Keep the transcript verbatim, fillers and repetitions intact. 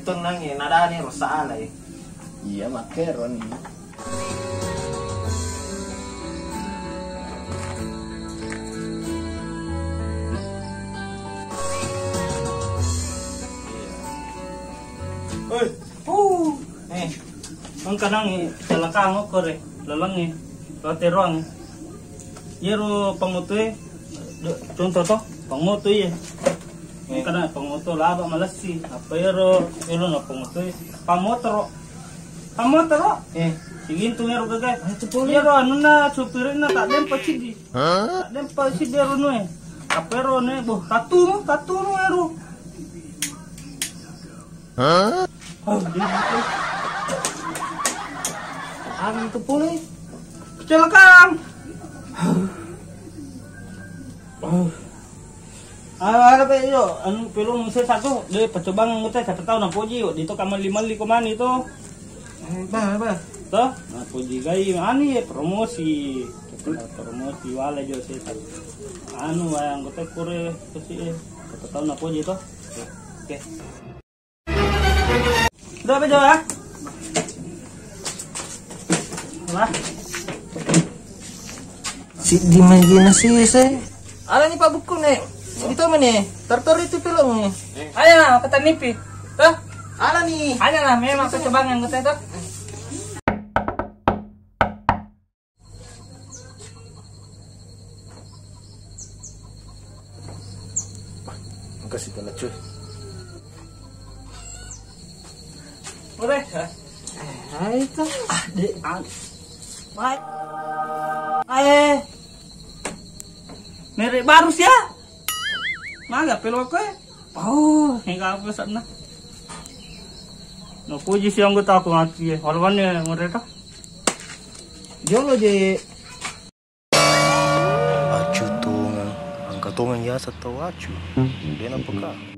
Tenang ya, nadani rusak alai. Iya, makkero ni. Oi, uh, eh, engka nang kecelakaan okkore, lalengnge, loteroang. Iyaro pangotoe, do-, contoh to, pangoto iye. Eh. Engka nang pangoto laba malessi, apa iyaro, iyaro na pangotoe, pamotoro. Pamotoro? Eh. Sigintung iyaro gagae. Ah, itu pole. Iyaro anunna supirna tak dempa cidi. Hah? Tak dempa cidi iyaro nue. Apa iyaro ne, boh, tatunu, tatunu iyaro. Hah? Oh, dia gitu. Anu itu pole. Kecelakaan. Oh. Ah, ada pe yo, anu pelong saya satu, de percobaan anggota siapa tahu na poji, di to kamali-mali komani to. Eh, bah, bah. To, na poji gai ani ya promosi. Promosi wala jo saya satu. Anu, wayang anggota kure, pasti, eh, siapa tahu na poji to. Oke. Udah apa, Jo, ya? Apa? Siddi mai gina sise. Ala ni Pak Buku ne. Itu mana? Tertor itu pelong ni. Ayo, petani pi. Tuh. Ala ni. Ayo lah, memang percobaan anggota itu. Makasih pala cuy. Ore. Hai to. Ah, de, ah. Baik. Eh. Merek baru sih ya. Maga pelo koe. Oh, hingga apa sana? No puji si anggota aku mati ya. Walaupun ya mereka. Jolo je. Acu tongeng, engka tongeng yaseng tau acu. De napeka.